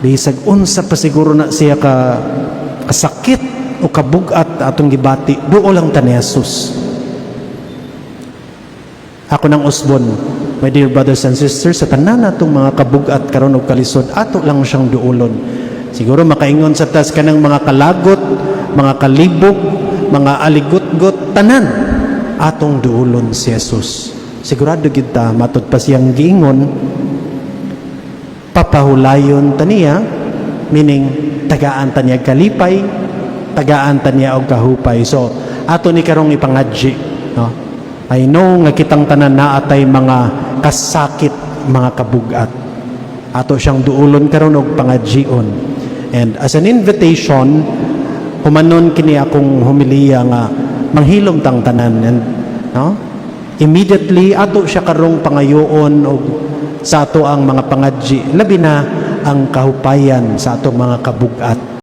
Bisag unsa pa siguro na siya ka kasakit o kabugat atong gibati, duol lang ta ni Jesus. Ako nang usbon, my dear brothers and sisters, sa tanan natong mga kabugat karon og kalisod, ato lang siyang duolon. Siguro makaingon sa tas kanang mga kalagot, mga kalibog, mga aligutgot, tanan atong duolon si Jesus. Sigurado gid ta, matud pa siyang giingon, papahulayon ta niya, meaning tagaan ta niya kalipay, tagaan ta niya og kahupay. So ato ni karong ipangadji, no? I know nga kitang tanan naatay mga kasakit, mga kabugat. Ato siyang duolon karon og pangadjion. And as an invitation, humanon kini akong homiliya nga manghilom tang tanan and, no, immediately ato siya karong pangayoon og sa ato ang mga pangadji, labi na ang kahupayan sa atong mga kabugat.